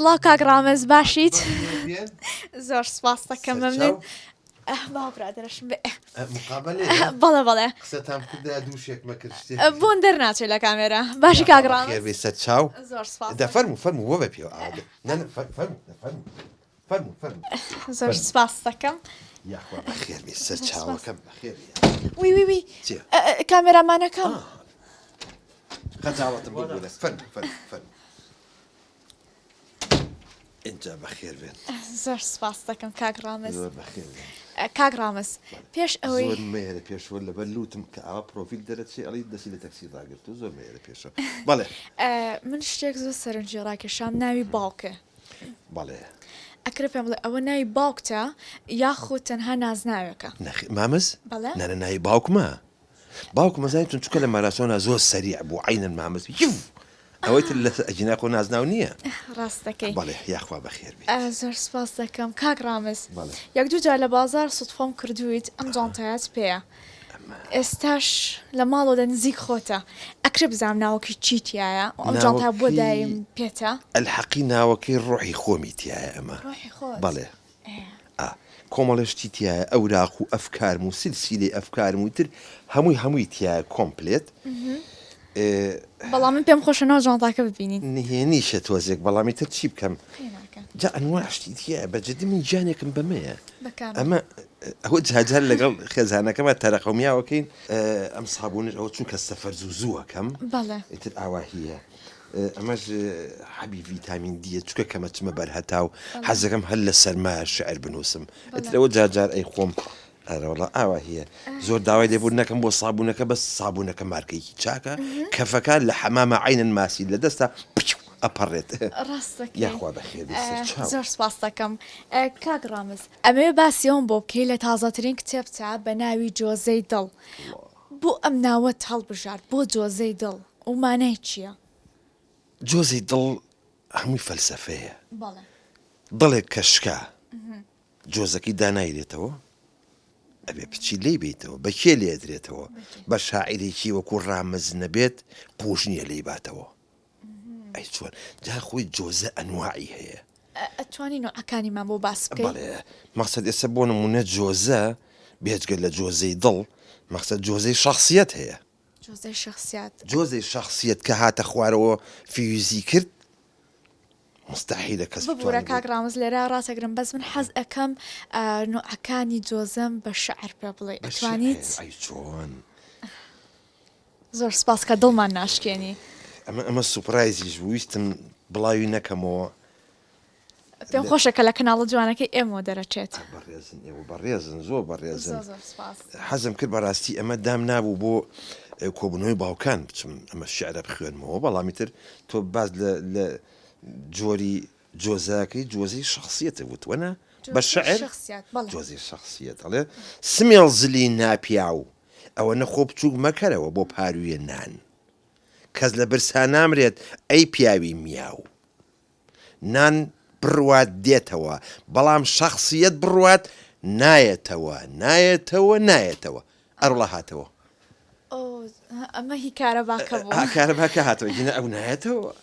سڵاو کاک ڕامز باشیت؟ زۆر سپاس دەکەم مەمنون. با برادەرشم بێ. مقابلەیە؟ بەڵێ بەڵێ. قسەتان بکردایە دووشێکمە کرد شتێک. بۆن دەرناچێت لە کامێرا. باشی کاک ڕامز؟ خێر بێ سەر چاو. زۆر سپاس. دە فەرموو فەرموو وەبە پێوە ئاوا دە نە نە فەرموو دە فەرموو فەرموو فەرموو. زۆر سپاس دەکەم. یاخوا بەخێر بێ سەر چاوەکەم بەخێر بێ. وی وی وی چیە؟ کامێرامانەکەم. خەجاڵەتم ببورە فەرموو فەرموو فەرموو. ئینجا بەخێر بێن. زۆر سپاس دەکەم کاک ڕامز. زۆر بەخێر بێن. کاک ڕامز پێش ئەوەی زۆر مەیەرە پێشەوە لەبەر لوتم کە ئاوا پرۆفیل دەرەچێ ئەڵێی دەستی لە تەکسی ڕاگرتوو زۆر مەیەرە پێشەوە بەڵێ. من شتێک زۆر سەرنجی ڕاکێشام ناوی باوکە. بەڵێ. ئەکرێ پێم بڵێ ئەوە ناوی باوکتە یاخود تەنها نازناوێکە؟ نەخێر مامز؟ بەڵێ. نانا ناوی باوکمە. باوکم ئەزانی چون چونکە لە ماراسۆنا زۆر سەریع بوو عەینەن مامز یف ئەوەی تر لە ئەگینا خۆ نازناو نییە. ڕاست دەکەی. بەڵێ یاخوا بەخێر بیت. زۆر سپاس دەکەم کاک ڕامز. بەڵێ. یەک دوو جار لە بازاڕ سوتفەم کردوویت ئەم جانتایەت پێیە. ئێستاش لە ماڵەوە لە نزیک خۆتە. ئەکرێ بزانم ناوەکەی چی تیایە و ئەم جانتایە بۆ ناوەکەی دایم پێتە؟ ئەلحەقی ناوەکەی ڕۆحی خۆمی تیایە ئەمە. ڕۆحی خۆت؟ بەڵێ. ئا کۆمەڵێ شتی تیایە ئەوراق و ئەفکارم و سلسیلەی ئەفکارم و ئیتر هەمووی هەمووی تیایە کۆمپلێت. بەڵام من پێم خۆشە ناو جانتاکە ببینین. نهێنیشە تۆزێک بەڵام ئیتر چی بکەم. قەیناکە. جا ئەنواع شتی تیایە بە جدی من گیانێکم بەمەیە. بە کامە؟ ئەمە ئەوە جاجار لەگەڵ خێزانەکەما تەرەقەومیاوەکەین ئەم سابوونەش ئەوە چونکە سەفەر زوو زووەکەم. بەڵێ. ئیتر ئاواهیە. ئەمەش حەبی ڤیتامین دیە چکە کەمە چمە بەر هەتاو حەزەکەم هەر لە سەرمایە شعر بنووسم ئیتر ئەوە جار جار ئەی خۆم ئەرەوەڵا ئاوا هەیە زۆر داوای لێبوون نەکەم بۆ سابوونەکە بەس سابوونەکە مارکەیەکی چاکە کەفەکە لە حەمامە عینەن ماسی لە دەستا ئەپەڕێت ڕاستەکەی یاخوا بەخێر بێی سەرچاو. زۆر سپاست دەکەم کاک ڕامز ئەمەوێ باسی ئەوەم بۆ بکەی لە تازەترین کتێبتا بە ناوی جۆزەی دڵ بۆ ئەم ناوەت هەڵبژارد بۆ جۆزەی دڵ و مانای چییە؟ جۆزەی دڵ هەمووی فەلسەفەیە. بەڵێ. دڵێک کە شکا جۆزەکەی دانایرێتەوە ئەبێ بچی لێی بێیتەوە بە کێ لێ ئەدرێتەوە بە شاعیرێکی وەکو ڕامز نەبێت قوش نییە لێی باتەوە ئەی چۆن جا خۆی جۆزە ئەنواعی هەیە. ئەتوانی نوعەکانیمان بۆ باس بکەی؟ بەڵێ مەقسەد ئێستا بۆ نمونە جۆزە بێجگە لە جۆزەی دڵ مەقسەد جۆزەی شەخسیەت هەیە. جۆزەی شەخسیات. جۆزەی شەخسیەت کە هاتە خوارەوە فیوزی کرد موستەحیلە کەس ببورە بتوانێ کاک ڕامز لێرە ڕاتەگرم بەس من حەز ئەکەم نوعەکانی جۆزەم بە شعر پێ بڵێی بە ئەتوانیت؟ شعر ئەی چۆن؟ زۆر سپاس کە دڵمان ناشکێنی. ئەمە ئەمە سوپرایزیش بوو ویستم بڵاوی نەکەمەوە. پێم خۆشە کە لە کەناڵە جوانەکەی ئێمەوە دەرەچێت. بەڕێزن ئێوە بەڕێزن زۆر بەڕێزن. زۆر زۆر سپاس. حەزم کرد بەڕاستی ئەمە دام نابوو بۆ کۆبوونەوەی باوکان بچم ئەمە شعرە بخوێنمەوە بەڵام ئیتر تۆ باس لە لە جۆری جۆزاکەی جۆزەی شەخسیەتە وتوەنە بە شعر جۆزەی شەخسیەت ئەڵێ سمێڵ زلی ناپیاو ئەوەنە خۆ بچووک مەکەرەوە بۆ پارویە نان کەس لە برسا نامرێت ئەی پیاوی میاو نان بڕوات دێتەوە بەڵام شەخسیەت بڕوات نایەتەوە نایەتەوە نایەتەوە ئەرڵە هاتەوە ئەمە هی کارەباکە بوو کارەباکە هاتەوە گینە ئەو نایەتەوە.